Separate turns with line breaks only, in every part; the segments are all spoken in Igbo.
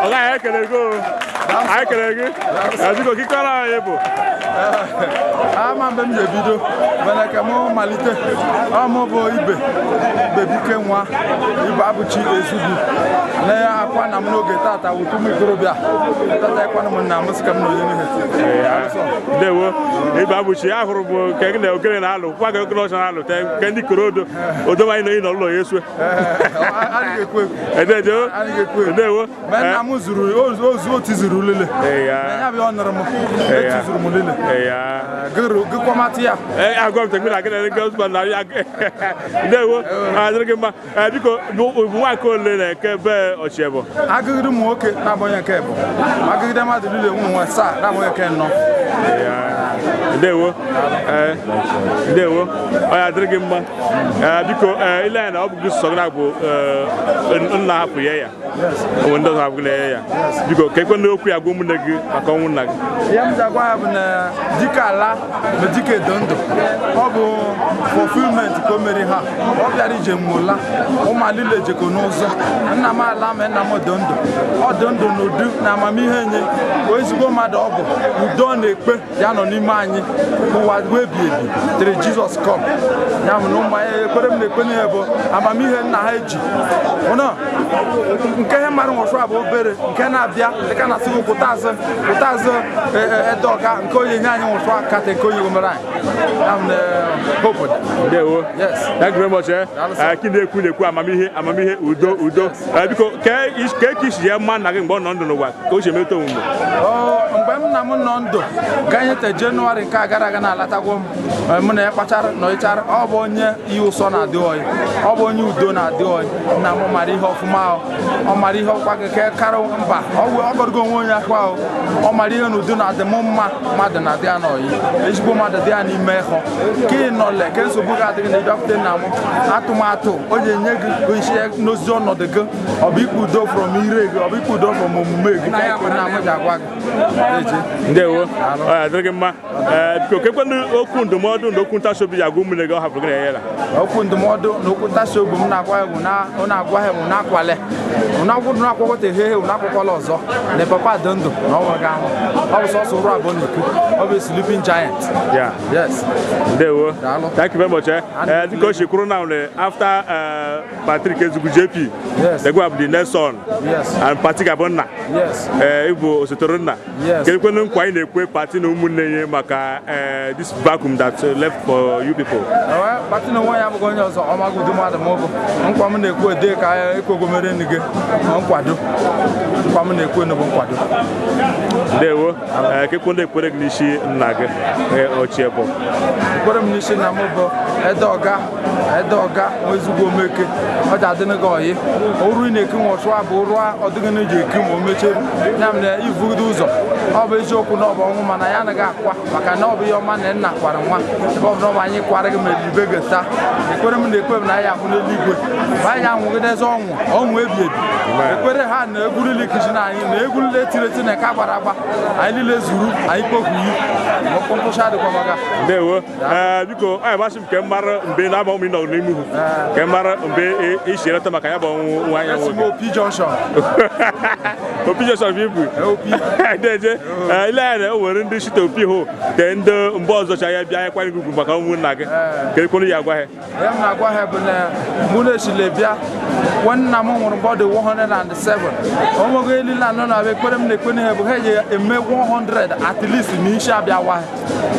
Ọ gaghị ekele gị o. Anyị kele gị. Biko kikọrọ anyị bụ.
Ama mgbe m ga-ebido mana ka m malite ọ mụ bụ Ibe Ibebike nwa Ibe Abụchi Ezugwu na akwa na m n'oge tata wụtụ ụmụ ikorobịa tata ịkwanụ m nna m sị ka m na onye n'ihe.
Ndewo. Ibe Abụchi, ahụrụ m nke gị na ogene na-alụ kwa gị ogene ọcha na-alụ te nke ndị Ikorodu odowanyị na ị nọ n'ụlọ ya esue.
Adịghị ekwu ekwu.
Edejo.
Adịghị ekwu ekwu.
Ndewo.
Ma nna m zuru ozu otizuru lele.
Ee,
Ya bụ ọ nụrụ m etizuru m lele.
ya.
Gịkwamatụ ya.
Ee, agwa m tekmina gị na ndị gọọmenti na ya. Ndewo. Adịrị gị mma. Ee, biko bụ nwa nke ole na eke be Ọchịebo?
Agụgide ụmụ nwoke na-abụghị nke bụ agụgide mmadụ niile nwe nwe saa na-abụghị nke nnọ.
Ndewo. Ee, ndewo. Ọ ya adịrị gị mma. Ee, biko ee, ile anya na ọ bụ gị sọ gị na bụ ee, nna hapụ ya ya. Onwe ndị ọzọ hapụ gị na ya ya. Biko ka ekwe n'okwu ya gwa ụmụnne gị maka ọnwụ nna gị.
Ihe m ji agwa ya bụ na dike ala ma dike do ndụ, ọ bụ fulfillment ka o mere ha. Ọ bịara ije nwụla ụmụ alile jeko n'ụzọ nna m ala ma nna m do ndụ, ọ dị ndụ n'udu na amamihe nye ezigbo mmadụ. Ọ bụ udo ọ na-ekpe ya nọ n'ime anyị ụwa ruo ebi ebi tere Jizọs kọm ya bụ na ụmụ anyị ekpere m na-ekpe n'ihe bụ amamihe nna ha eji ụnọ nke ihe mmadụ nwụrụ bụ obere nke na-abịa dịka na asị gị kwụta azụ kwụta azụ ede ọka nke onye nye anyị nwụrụ akata nke onye gomere anyị ya bụ na hope dị.
Ndewo.
Yes.
Thank you very much. Eh.
Daalụ sir.
Eh, ki na-ekwu na-ekwu amamihe amamihe udo udo. Eh, biko kee ka isi ya mma nna gị mgbe ọ nọ ndụ n'ụwa ka o si emetụta omume.
Ọ, mgbe m na m nọ ndụ ka ihe te Jenụwarị nke a gara aga na-alatakwo m. Mụ na ya kpachara nọịchara. Ọ bụ onye ihe ụsọ na-adị oyi, ọ bụ onye udo na-adị oyi. Nna m mara ihe ọfụma ahụ, ọ mara ihe ọkwa gị ka kara mba ọ gọrọgo onwe onye akwa ahụ. Ọ mara ihe na udo na-adị m mma, mmadụ na-adị ya n'oyi, ezigbo mmadụ dị ya n'ime ịhụ ka ị nọle ka nsogbu gị adịghị na ịbịakwute nna m atụmatụ o ji enye gị isi n'ozi ọnọdụ gị. Ọ bụ ikpe udo from ire gị, ọ bụ ikpe udo from omume gị ka ikpe nna m ji agwa gị. Eje.
Ndewo. Ọ ya dịrị gị mma. Ee, biko kekwenụ okwu ndụmọdụ na okwu ntasi obi ji agwa ụmụnne gị ọ hapụrụ gị na ya la.
Okwu ndụmọdụ na okwu ntasi obi m na-agwa ya bụ na ọ na-agwa ha bụ na-akwale ụnakwụdụ na-akwakọta ehehe ụnakwụkwọla ọzọ na papa dị ndụ na ọ nweghị ahụ. Ọ bụ sọsọ ụrụ abụọ na-ekwu ọ bụ sleeping giant.
Yeah.
Yes.
Ndewo.
Daalụ.
Thank you very much. Dịka o si kwuru na after Patrick Ezugwu JP,
Yes.
the gwa bụ the next son.
Yes.
And Patrick abụ nna.
Yes.
Ịbụ osotere nna.
Yes.
Kedụkwanụ nkwa anyị na-ekwe Pati na ụmụnne ya maka this vacuum that left for you people?
Ewe, Pati na onwe ya abụghị onye ọzọ ọ maghị ụdị mmadụ ma ọ bụ nkwa m na-ekwu ede ka ekwego mere nne gị nkwado nkwa m na-ekwu enu bụ nkwado.
Ndewo. Kekwe ndị ekpere gị n'isi nna gị ochie bụ.
Ekwere m n'isi nna m bụ ede ọga ede ọga nwa ezigbo omeke ọ ji adịnị gị ọyị oru ị na-eki nwa ọchụ abụ ụrụ ọdịghị na eji eki ma o mechere ya mere ivugide ụzọ. Ọ bụ eziokwu na ọ bụ ọnwụ mana ya anaghị akwa maka na ọ bụ ihe ọma na nna kwara nwa ebe ọ bụ na ọ bụ anyị kwara gị mere ibe gị taa. Ekwere m na ekwe m na anyị ahụ n'eluigwe ma anyị anwụgidezi ọnwụ ọnwụ ebi ebi. Ekwere ha na egwurili kichin anyị na egwurili etiri eti na nke agbara agba anyị niile zuru anyị kpokwuyi mkpụmkpụcha adịkwa maka.
Ndewo. Biko ọ ya-amasị m ka m mara mgbe na-ama ụmụ ị nọ n'ime ihu ka m mara mgbe isi eleta maka ya bụ ọnwụ nwa ya
Esi m
nwoke.
Opi Junction.
Opi Junction bụ ibu.
Opi.
Deje. Ile anya na o nwere ndị site Opi hụ te ndị mgbe ọzọ cha ya bịa ya kwanye gị ugwu maka ọnwụ nna gị. Ka ekwenu ya agwa ha.
Ihe m na-agwa ha bụ na mụ na-esile bịa nwanne m nwụrụ mgbe ọ dị 107 o nwego elile anọ na ekpere m na-ekpe ha bụ ha ji eme 100 at least n'isi abịawa ha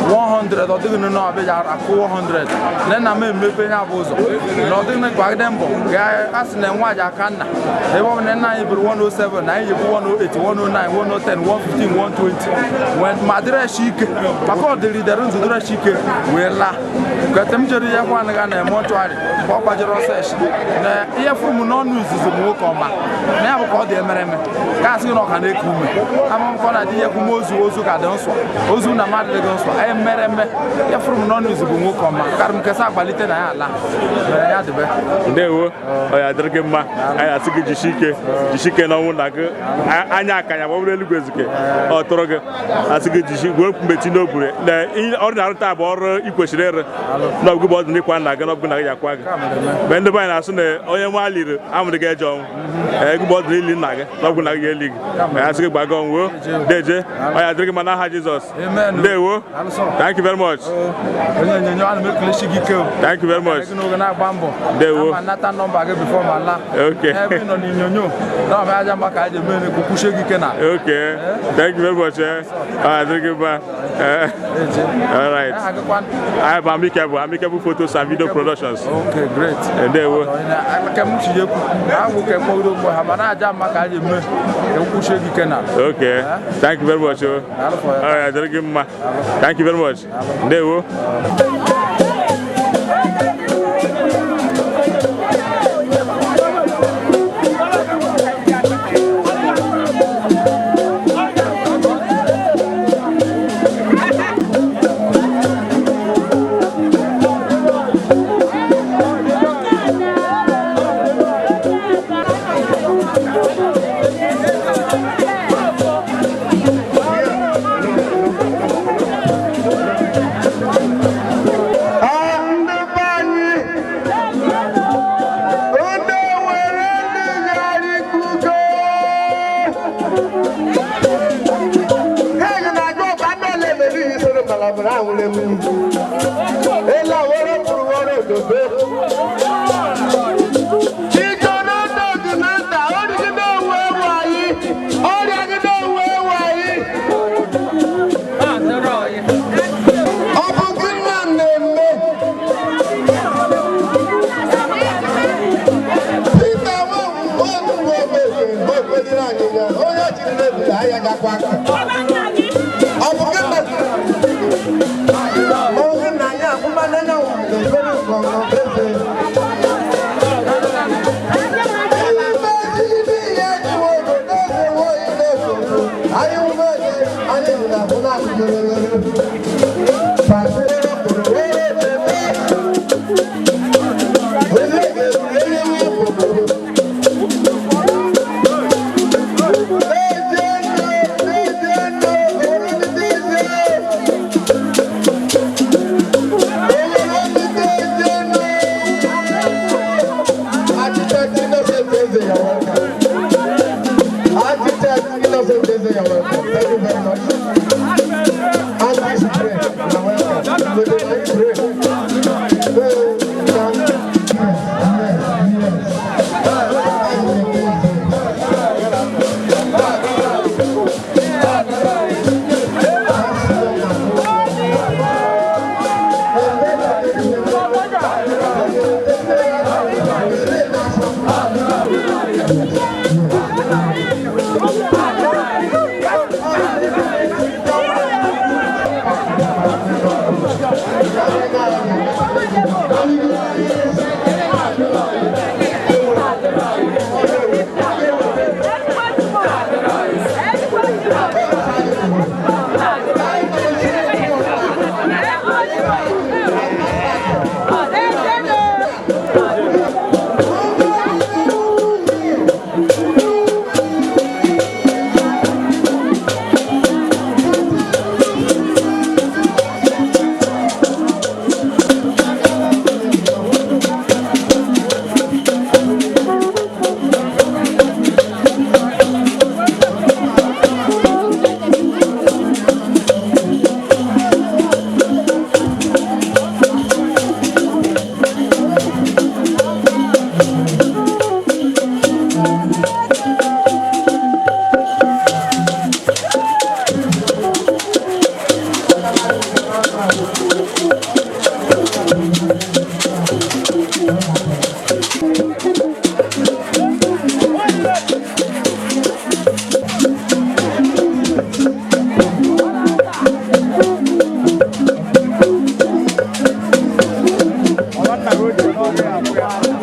100 ọ dịghị na ọbịa akụ 100 na nna m emepe ya bụ ụzọ na ọ dịghị gbagide mbọ a sị na nwa ji aka nna ebe ọ bụ na nna anyị bụrụ 107 na anyị ji bụ 108 109 110 115 120 ma dịrị ike maka ọ dịrị dere nzu dịrị ike wee laa kete m jere ihe kwa anaghị na mortuary mgbe ọ gbajere ọsọ echi na ihe fụrụ m n'ọnụ izizi m nwoke ọma na ya bụ ka ọ dị emereme ka asị na ọ ka na-eku ume ama m ka ọ na-adị ihe kwume ozu ozu ka dị nsọ ozu na mmadụ dịghị nsọ emereme ihe fụrụ m n'ọnụ izizi bụ nwoke ọma karị m kesa agbalite na ya ala mere ya dịbe.
Ndewo. Ọ ya dịrị gị mma. Anyị asị gị jisie ike jisie ike n'ọnwụ nna gị anya akanya ma ọ bụrụ eluigwe ezike ọ tụrụ gị asị gị jisie gwuo mkpumeti n'obure na ọrụ na-arụ taa bụ ọrụ ị kwesịrị ịrụ n'ọgụgụ bụ ọdụ n'ịkwa nna gị n'ọgụgụ na gị akwa gị mgbe ndị be anyị na-asụ na onye nwa liri amụrụ gị eje ọnwụ egwu bụ ọdụ n'ili nna gị n'ọgụgụ na gị ga-eli gị anyị asị gị gbaga ọnwụ deje ọ ya dịrị gị mma n'aha Jizọs.
Amen.
Ndewo. Thank you very much.
Onye onyonyo ana m ekelesi gị ike o.
Thank you very much.
Gị n'oge na-agba mbọ.
Ndewo.
Ama nata nọmba gị before ma laa.
Okay.
Ebe ị nọ n'inyonyo na ọbịa aja mma ka a ji eme ka kwuchie gị ike na.
Okay. Thank you very much. Ọ ya dịrị gị mma.
Eje.
All right.
Aha gị kwan?
I am Amicable, Amicable Photos and Video Productions.
Okay, great.
Ndewo.
Ke m chi ekwu agwụ ka ekpọgide ogbo ha mana aja mma ka a ji eme ka kwuchie gị ike na.
Okay. Thank you very much. Oh.
Daalụ for
All right, dịrị gị mma. Thank you very much. Ndewo.
Ndị be anyị ndị were ndị gara ikuku ha na-ajụ ọba ndị ole mere ihe soro balabala ahụle m ele were kwuru were odobe chikonodogunata origi na-ewu ewu anyị ọrịa gị na-ewu ewu anyị ọ bụ gị nna na-eme Peter onye chiri mebiri ahịa gakwa aka ọ bụ gị nna ọ bụ gị nna ya akwụma n'anya nwere eze. Thank you. Yes!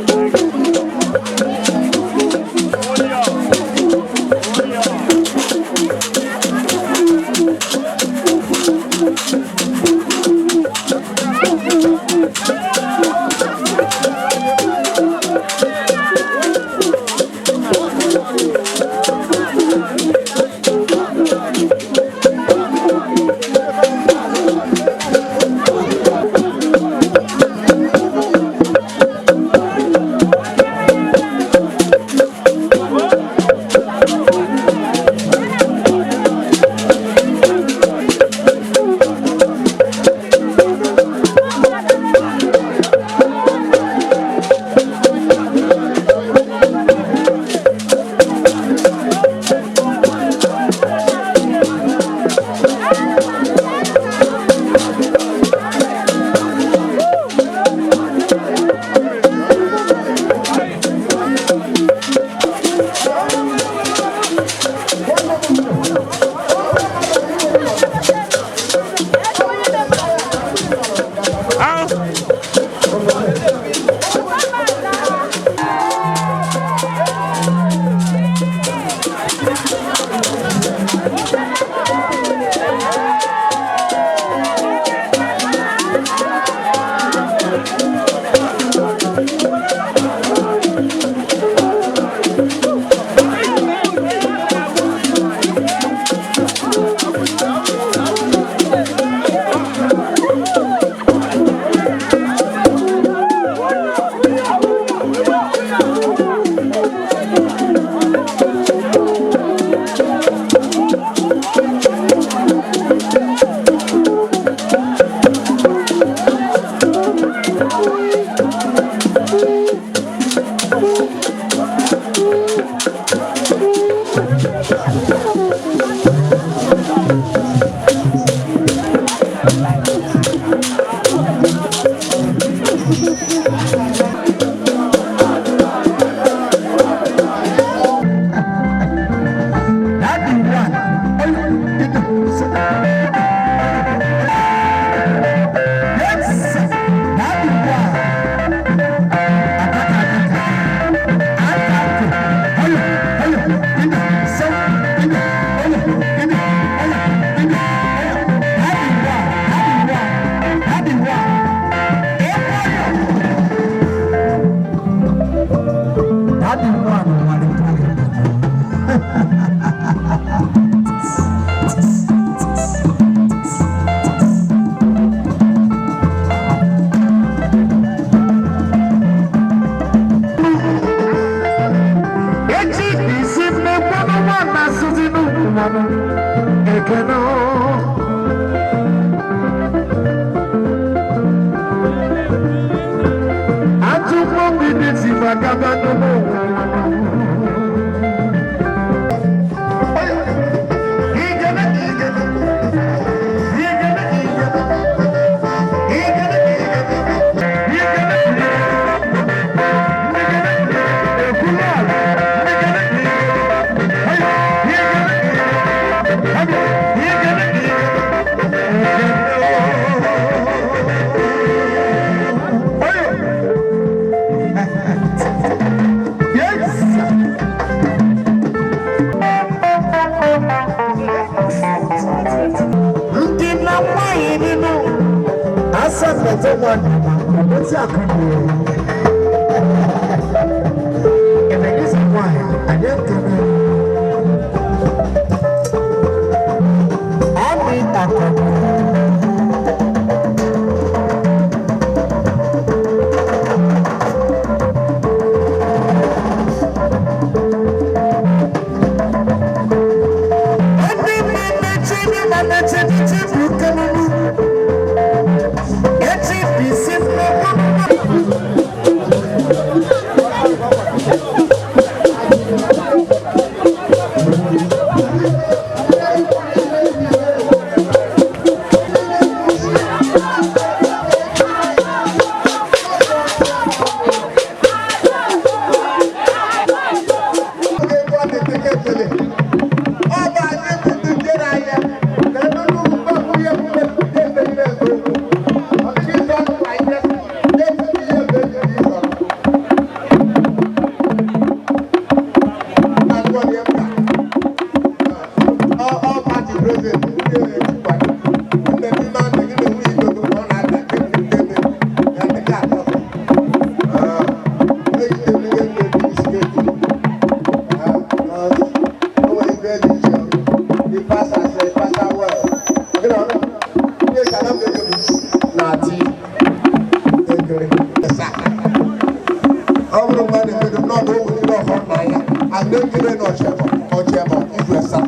Anegide na ọchịabọ ọchịabọ izu asaa.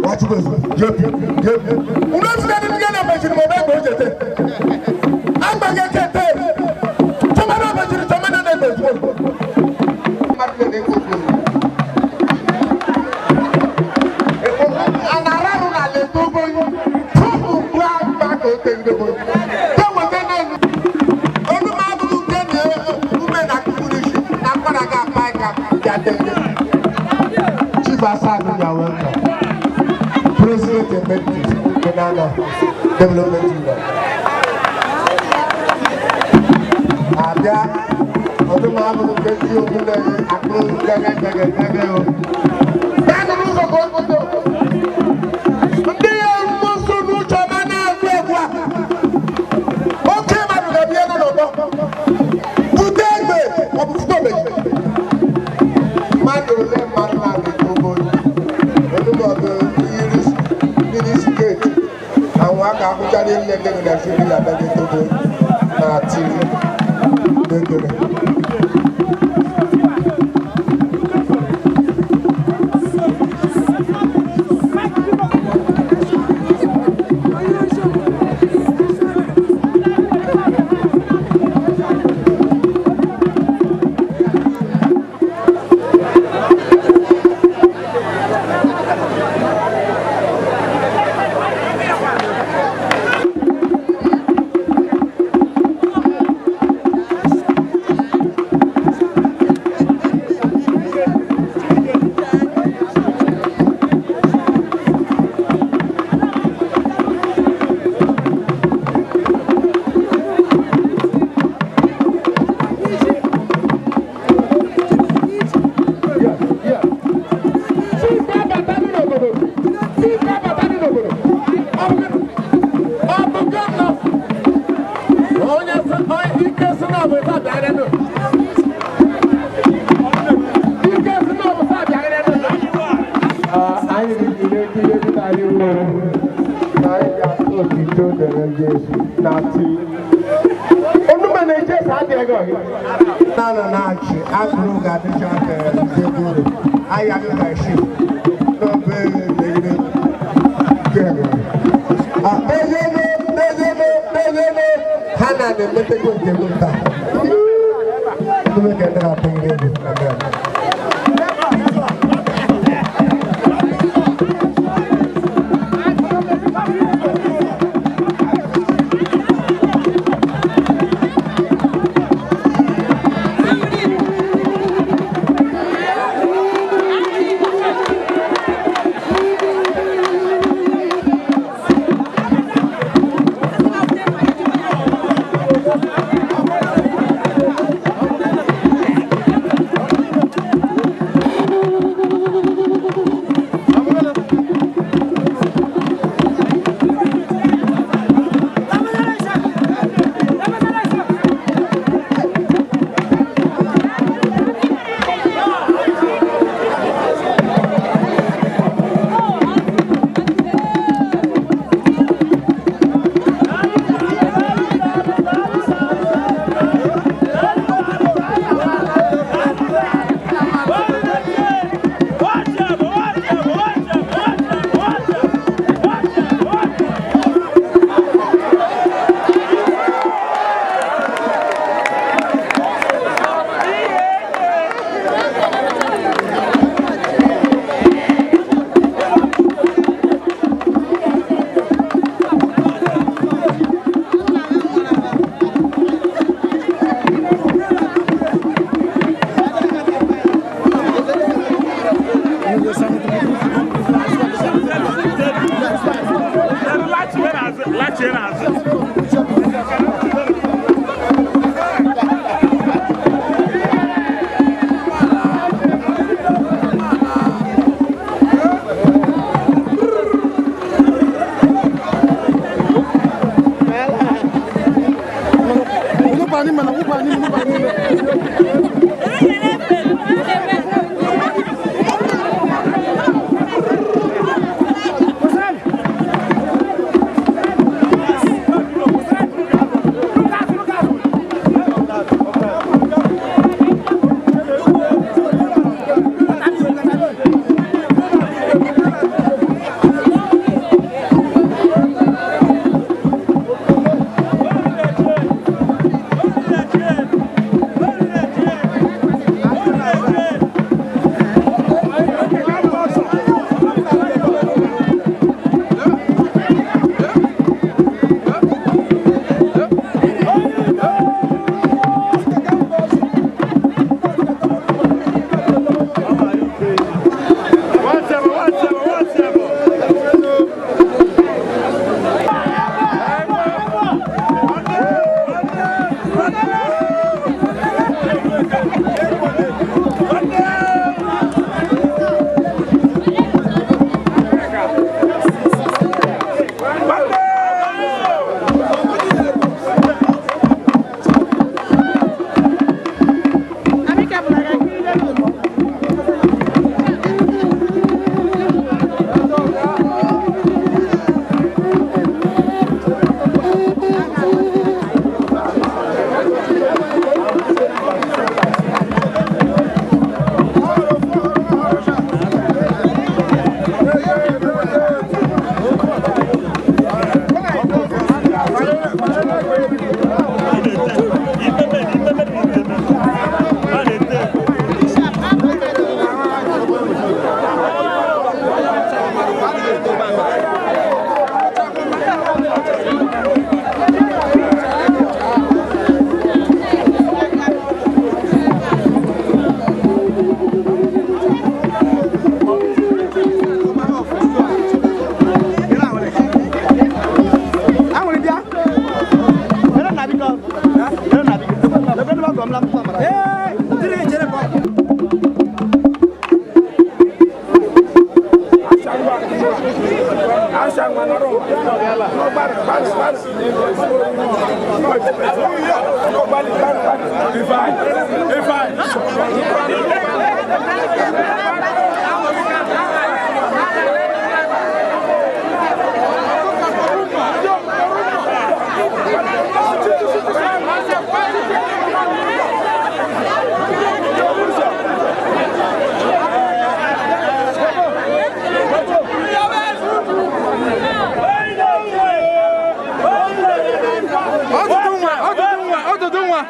Wachukwu ezu jebi jebi. Unu esika dị ndị na-emechiri ma ọ bụ egbe ojete. Agbaghị kete. Chọmana mechiri chọmana na-egbe ezigbo. Mmadụ na-ekwu okwu. Anararụ na leta oboyi. Tupu gwa mma ka o tegide oboyi. Chief Asadu, you are welcome. President Emeritus, Kenana Development Union. Abịa, ọdún máa bọ̀ nke tí o múlẹ̀ àkúrò gẹ́gẹ́ gẹ́gẹ́ gẹ́gẹ́ o. Bẹ́ẹ̀ni n'ụzọ ka o koto. Ndị ya mmusu n'uche ọma na-agụ egwu a. Oke mmadụ ga-abịa ego n'ọgbọ. Bute egbe maọbụ fute omeji. Mmadụ ole mmadụ na-adị obodo. Olúmọ̀bẹ yiri minisketi àwọn aka ahụchara nne nne na siri ya bịa togo na tiri n'egere.
Ọdụdụ nwa, ọdụdụ nwa, ọdụdụ nwa.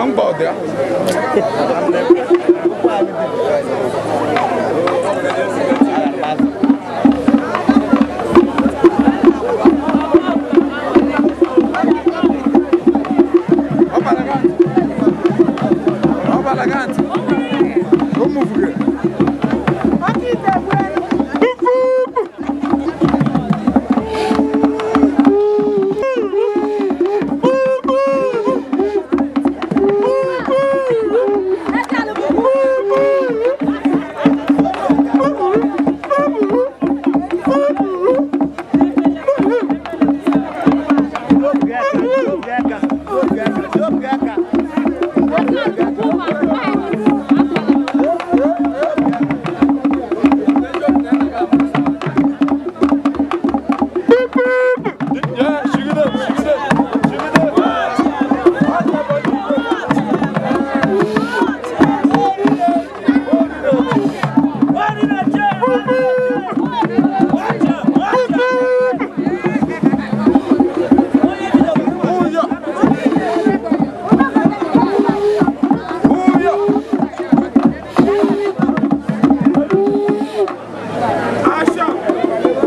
Mgba ọ dị ya. Ọ balaga ntị. O muvuge. Uyo. Uyo.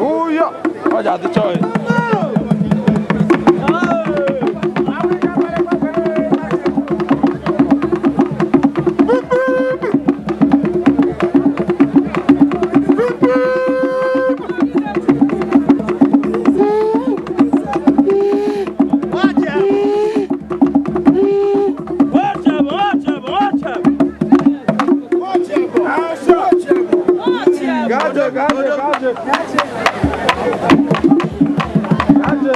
Uyo. Ọ ji adịcha oyi. Gaje, gaje, gaje. Gaje.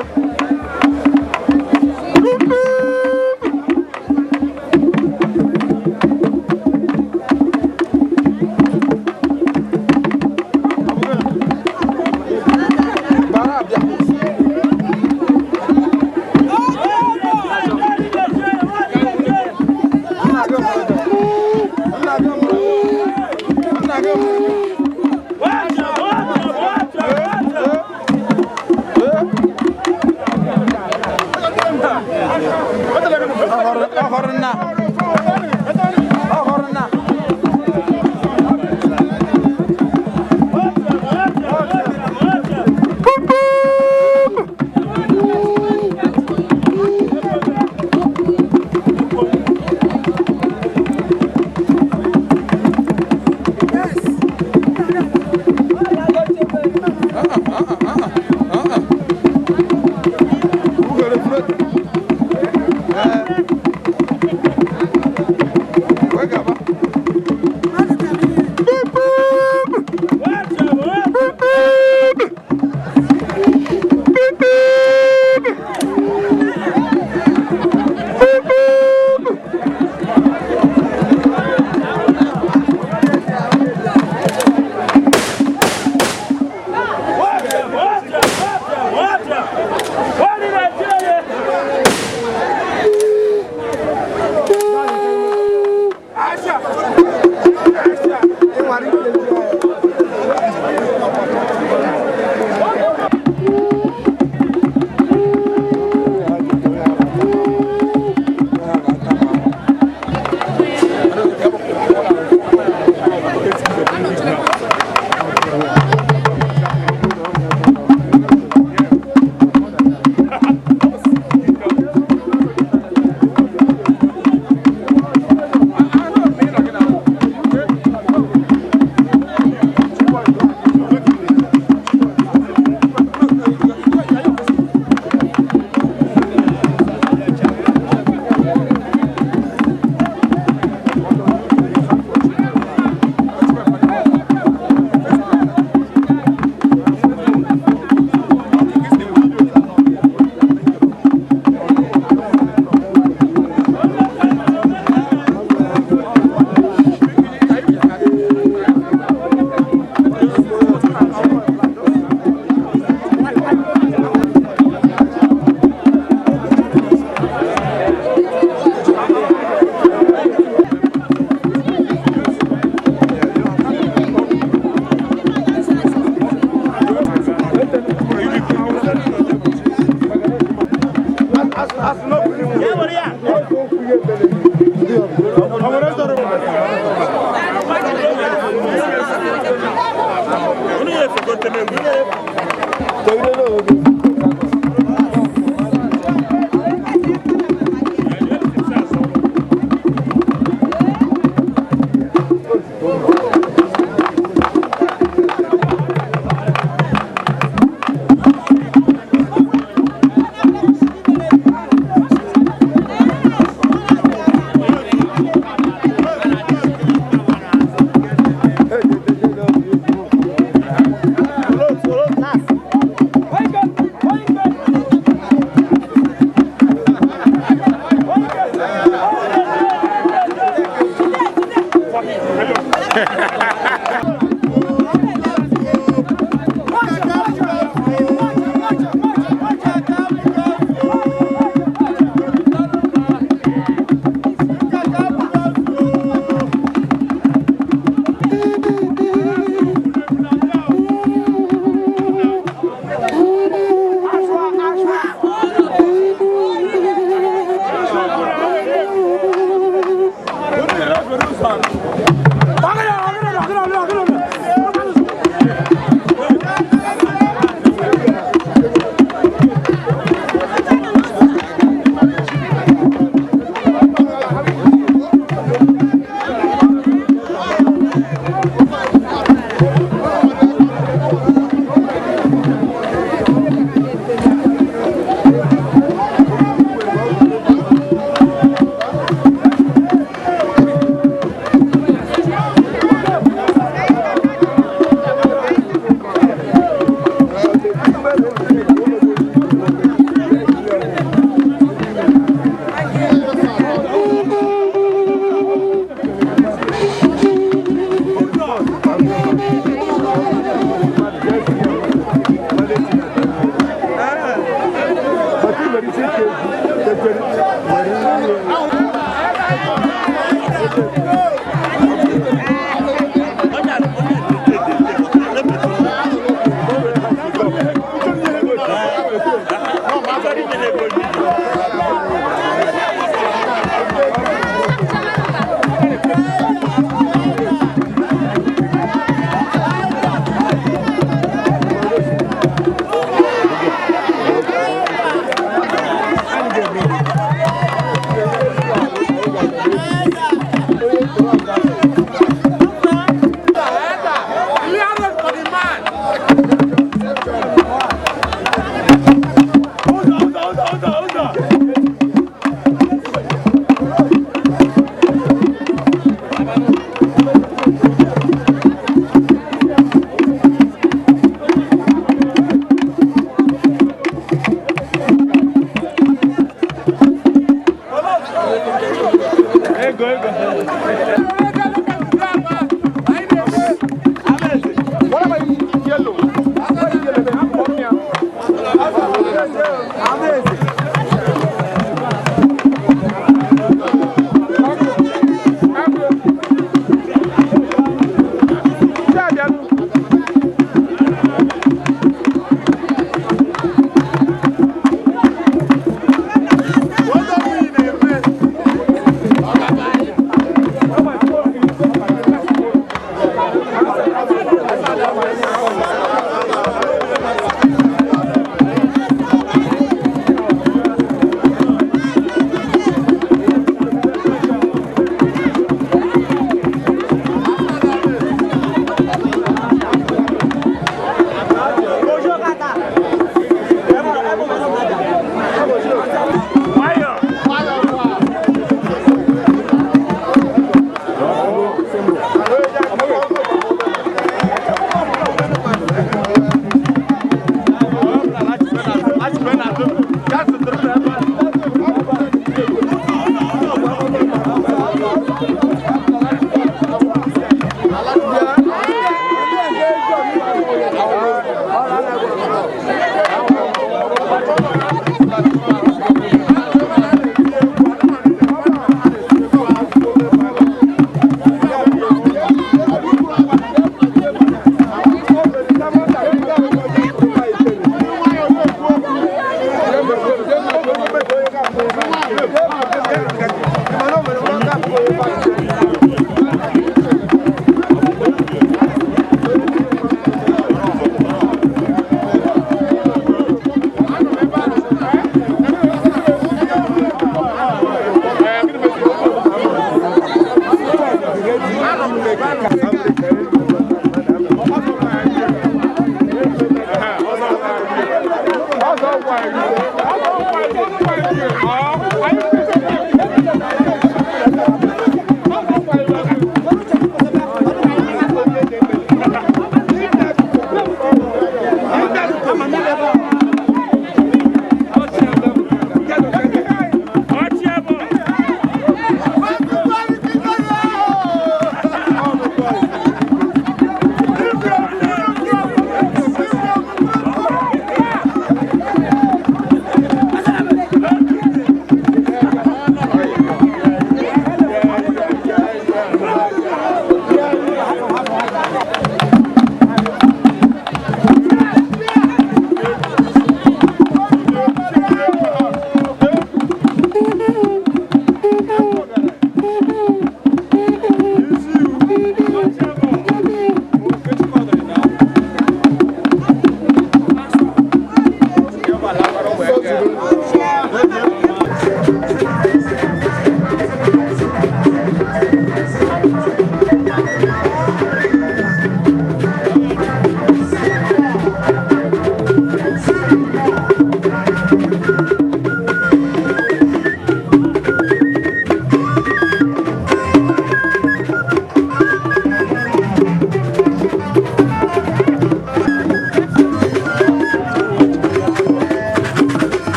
Bara abịa. Nna gị mụrụ gị. Nna gị mụrụ gị. Nna gị mụrụ gị. Ọhụrụ nna. Ọhụrụ nna.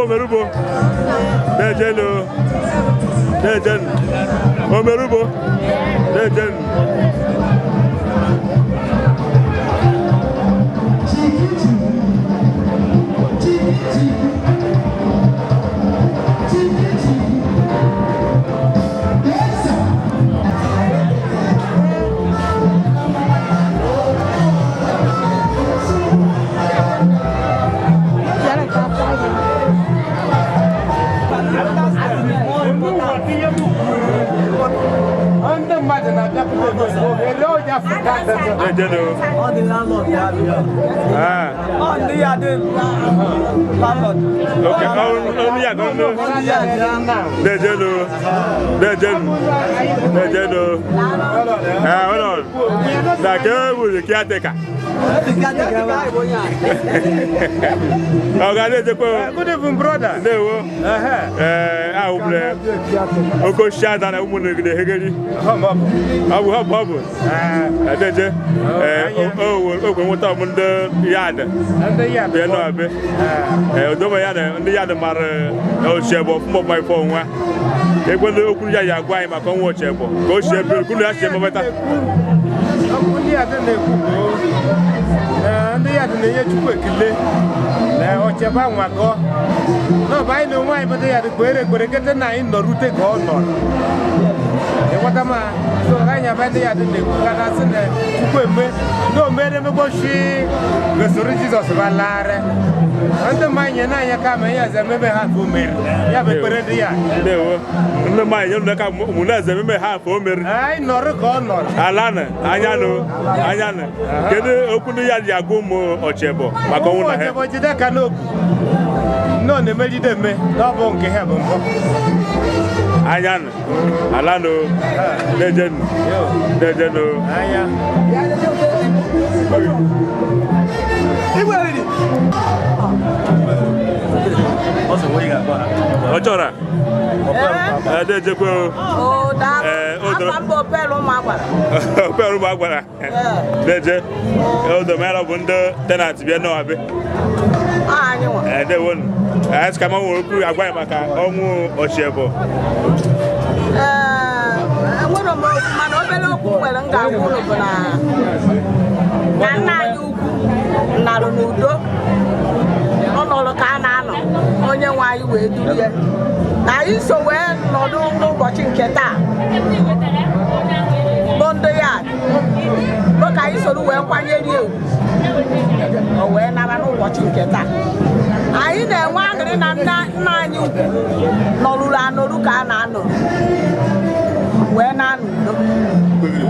Omerubo. Dejenu. Dejenu. Omerubo. Dejenu. Dejenu.
Ọ dị landlord ya bịa.
Ah.
Ọ ndị ya dị landlord.
Okay. Onu ya gono.
Ndị ya dị.
Dejenu. Dejenu. Dejenu. Ah, hold on. Na ke wuru caretaker. Ọ̀gá na-ejekwa.
Good evening, brother.
Ndewo. Ee, ahụ bụrụ oke osisi ada na ụmụnne gị na-ehegeri. Ọ bụ họbụ họbụ. Edeje. Ee, ogwe nweta ọmụ ndị yad. Bịa nọ ebe. Ee, odoma ya na ndị yad mara Ochebo ọfụma ọfụma ife ọnwa. Ekwe ndị okwu ya ya agwa anyị maka ọnwa Ochebo. Ka o si ebe, kwunu ya si ememeta.
Okwu ndị yad na-ekwu bụ na ndị yad na-enye Chukwu ekele na Ochebo anwakọ n'ọbụ anyị na onwe anyị bụ ndị yad kpere ekpere kete na anyị nọrute ka ọ nọrọ ịghọta ma so anyị aba ndị yad na-ekwu ka na asị na Chukwu eme na o mere emegbochi gosoro Jizọs balarị ndị mma anyị na anya ka ma ihe eze ememe ha ka o mere ya bụ ekpere ndị ya.
Ndewo. Ndị mma anyị nyere aka mụ na eze ememe ha ka o mere.
Anyị nọrọ ka ọ nọrọ.
Alana, anyanụ, anyanụ. Kedu okwu ndị ya ji agwa ụmụ Ochebo maka ọnwụ na ha?
Ochebo jide aka n'obu. Nọ na-emeride eme na ọ bụ nke ha bụ mbụ.
Anyanụ, alanụ, dejenu, dejenu.
Anya.
Ọ chọrọ? Dejekwe o.
O daalụ.
Ee, o doro-
Afa mba Opelu ụmụ agbara.
Opelu ụmụ agbara. Deje. Odomera bụ ndị tenant bịa n'ọbị.
Anyị nwa.
Ee, ndewonu. Ee, sị ka m nwere okwu agwa anyị maka ọnwụ Ochebo.
Ee, enwere m okwu mana obere okwu m nwere m ga-agwa unu bụ na na nna anyị ukwu narụ n'udo. Ọ nọrọ ka a na-anọ onye nwe anyị wee duru ya. Na anyị so wee nọdụ n'ụbọchị nke taa bụ ndị ya bụ ka anyị soro wee kwanyere ya ugwu o wee nara n'ụbọchị nke taa. Anyị na-enwe aṅụrị na nna nna anyị ukwu nọrụrụ anọrụ ka a na-anọrụ wee na-anọ udo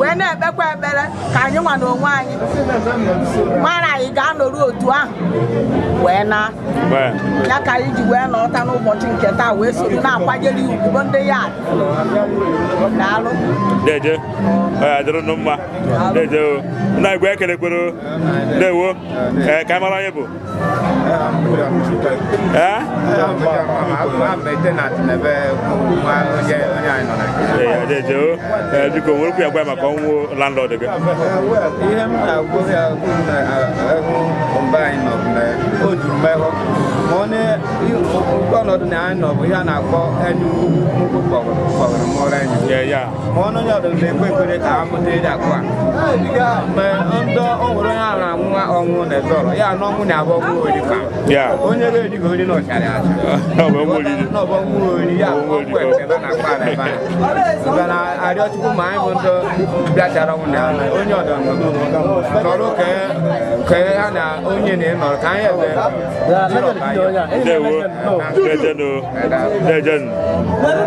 wee na-ekpekwa ekpere ka anyị nwa na onwe anyị mara anyị ga-anọrụ otu ahụ wee na ya ka anyị ji wee nọta n'ụbọchị nke taa wee soro na-akwanyere ya ugwu bụ ndị ya. Daalụ.
Deje. Ọ ya dịrị unu mma. Deje o. Nna igwe ekelekwere o. Ndewo. Ee, ka anyị mara onye bụ. Ee? Ee, deje o. Ee, biko nwere okwu ya gwa anyị maka ọnwụ landlord gị.
Ihe m na-agwa ya bụ na ahụ mba anyị nọ bụ na o juru m ehụ ma ọ na ọnọdụ na anyị nọ bụ ihe a na-akpọ enyi ugwu kpọgọrọ mụrụ enyi
Ya ya.
Ma ọnụ onye ọdụ na-ekpe ekpere ka ha mụta ịdị akụ a mgbe ndị o nwere onye ahụ na-anwụ ọnwụ na-ezọrọ ya na ọnwụ na-abụ ọnwụ ori ka
Ya.
onye ga-eri gị ori na ọchara acha.
Ọ bụ ọnwụ oriri.
Na ọ bụ ọnwụ ori ya
Ọnwụ oriri.
ọgwụ ebe na-akpa na ebe a mana arịọ Chukwu ma anyị bụ ndị bịachara ọnwụ na onye ọdụ nọrọ ka ha na onye na-enọrọ ka anyị ebe jiri ọba ya.
Ndewo. Dejenu. Dejenu.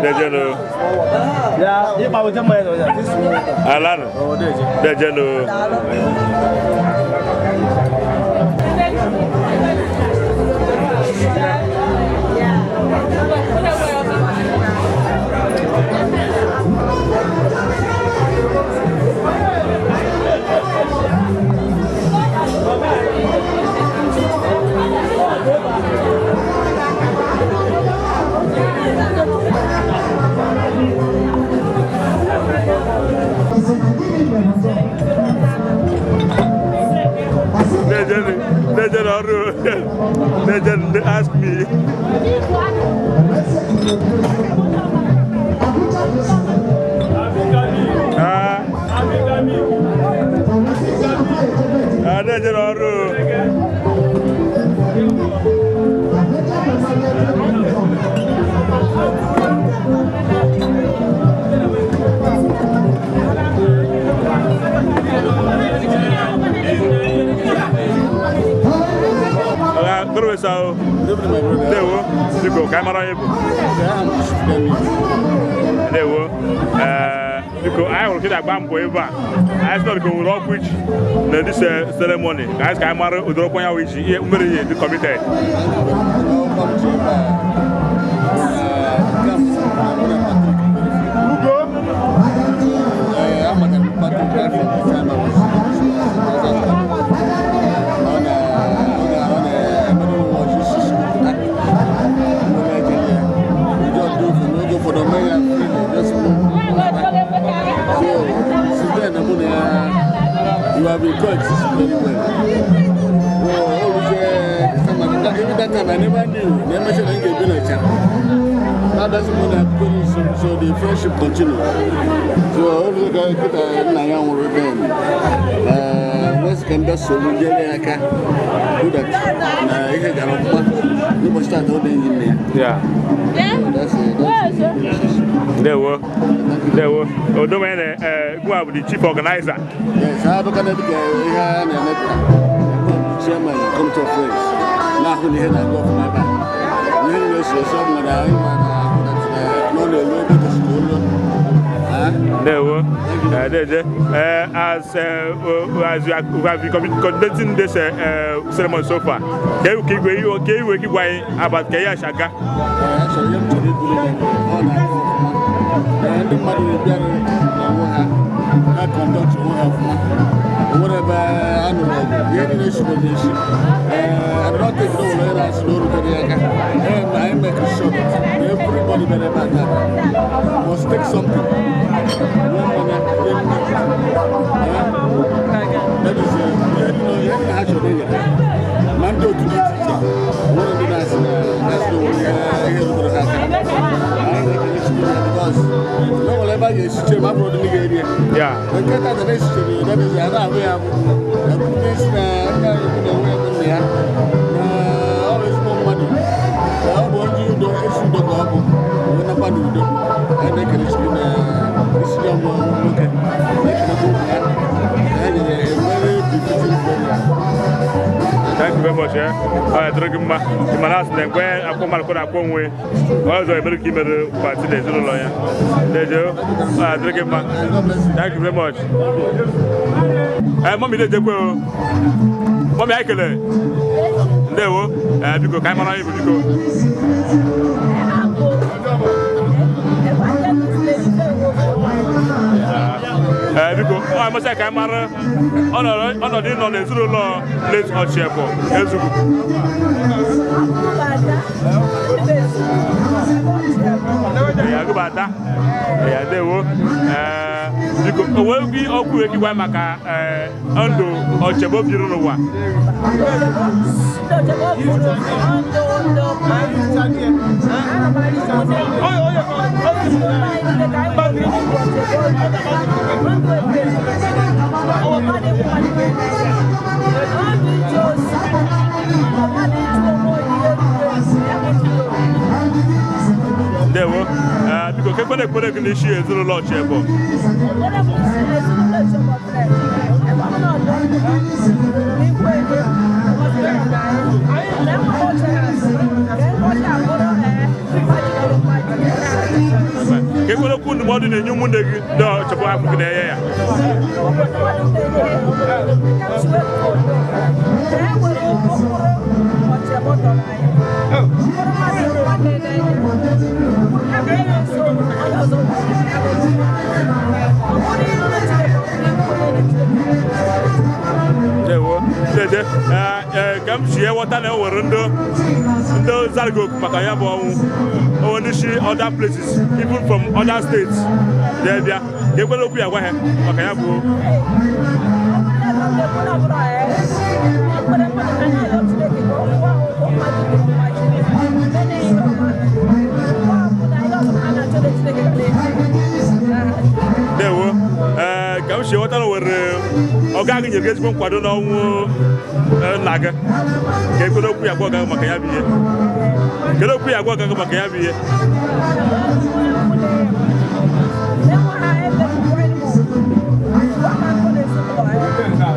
Dejenu. Alanụ. Dejenu. ask me. Ah. Ah, na-ejere ọrụ. Oga, good evening, sir. Ndewo, biko ka anyị mara onye bụ. Ndewo. Ee, biko anyị hụrụ ka ị na-agba mbọ ebe a. Anyị sị na biko nwere ọkwa iji na this ceremony. Ka anyị sị ka anyị mara ụdịrị ọkwa ya wụ iji ihe mere ihe dị committed.
You have been coexist very well. Well, always, even that time I never knew. Never said I get been a child. Now that's when I put it, so the friendship continued. So always go put a nine then. West can just so we get a car. Do that. Ihe gara ọfụma. N'ụbọchị taata ọ dị enyi nne ya. That's it. That's the relationship.
Ndewo. Ndewo. Odomene, gụwa bụ the chief organizer.
Yes, abụka na dịka ihe a na-eme taa. Chairman Committee of Friends na-ahụ na ihe na-aga ọfụma ebe a. Ihe niile si esi ọ bụ na anyị ma na ahụ na ọ na-elu ebe kwesịrị olu.
Ndewo. Deje. As we have been conducting this ceremony so far, ka igwe ka iwe ka igwe anyị about ka ihe ashaga.
Achọrọ ihe m chọrọ ikwuru na ọ na-aga ọfụma. Ndị mmadụ na-abịa n'onwe ha ha conduct onwe ha ọfụma. O nwere ebe a nụrụ ọgụ, ihe niile eshiri na-eshi. I don't think na ụlọ na-asị na o rutere ya aka. Anyị make sure that everybody bịara ebe a tata must take something. One mmanya, rie nne. That is ihe niile ha chọrọ enyere ha. Ma ndị otu dị iche iche, nwere ndị na-asị na na-asị na o nwere ihe rutere ha aka. Anyị na-ekele Chukwu na because na o nwere ebe a ga-esiche ma bụrụ ndị ga-eri ya. Nke tata na-esichere ya, that is, a na-ahụ ya bụ ndị isi na ndị anyị na enwe ebe nna ya na ọ bụ ezigbo mmadụ, na ọ bụ onye udo, ezi udo ka ọ bụ wee nakwa n'udo. Anyị na-ekele Chukwu na isi ya ụmụ nwoke na-ekelekwa ụmụ ya na ha nyere a very befitting burial.
Thank you very much. Eh? Ọ ya dịrị gị mma. Ị ma na asị na mgbe akwụ mmadụ kwụrụ akwụ onwe ọ ọzọ emere ka imere party na ezinụlọ ya. Deje, ọ ya dịrị gị mma.
God bless you.
Thank you very much. Mummy, dejekwe o. Mummy, anyị kelere. Ndewo. Biko ka anyị mara onye bụ biko. Biko, ọ amasị ka anyị mara ọnọdụ ịnọ n'ezinụlọ late Ochiebo Ezugwu. Ya gụba ada. Ya ndewo. Biko, o nwere gị okwu ekigwa maka ndụ Ochiebo biri n'ụwa? Ndewo. Biko, kekwene ekpere gị n'isi ezinụlọ Ochiebo? Kekwene okwu ndụmọdụ na-enye ụmụnne gị ndị Ochiebo hapụrụ gị na-enye ya? Ndewo. Deje. Ka m si ghọta na e nwere ndị zara gị oku maka ya bụ ọnwụ. O nwere ndị si other places, even from other states, bịa bịa. Ka ekwela okwu ya gwa ha maka ya bụ. Ọga gị nyere gị ezigbo nkwado n'ọnwụ nna gị. Ka ekwere okwu ya gwa ọga gị maka ya bụ ihe. Kedu okwu ya gwa ọga gị maka ya bụ ihe?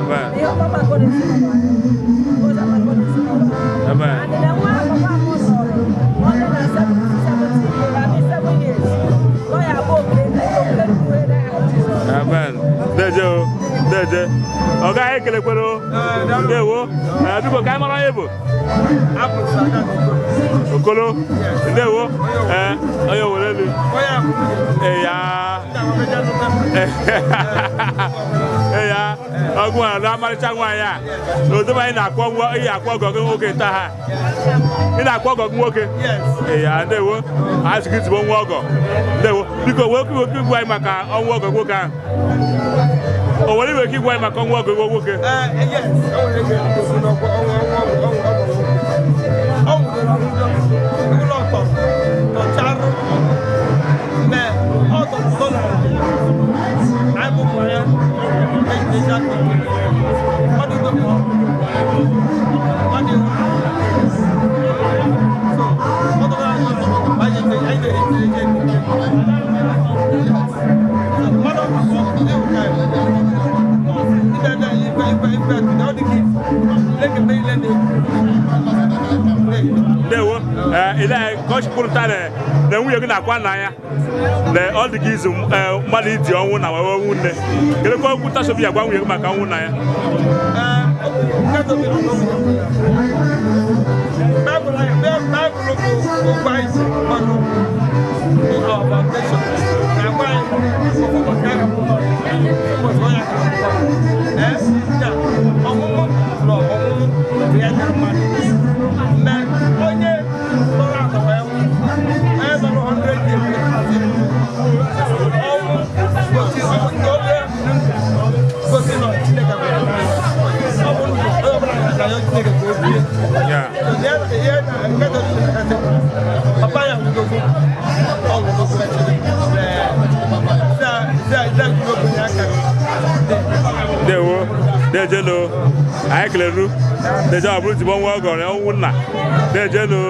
Amen. Amen. Amen. Deje o, deje. Ọga anyị kelekwere o. Ndewo. Biko ka anyị mara onye bụ. Okolo. Ndewo. Onye were elu. Eya. Eya. Ọgwụ a na amarịcha nwaanyị a. Na odobe anyị na-akwọ nwa iyi akwọ ọgọ gị nwoke taa ha. Ị na-akwọ ọgọ gị nwoke? Eya, ndewo. A sị gị zigbo nwa ọgọ. Ndewo. Biko wee okwu okwu igwe anyị maka ọnwụ ọgọ gị nwoke ahụ. O nwere iwe ike igwe anyị maka ọnwụ ọgọ gị nwoke? Ndewo. Ile ka ọ chịkwuru taa na nwunye gị na-akwa nna ya na ọ dị gị izu mmadụ idi ọnwụ na wee ọnwụ nne. Kedụ okwu ntasobi ya gwa nwunye gị maka ọnwụ nna ya? Ndewo. Dejenu. Anyị kelere. Deje ọ bụrụ zigbo nwa ọgọ na ọnwụ nna. Dejenu.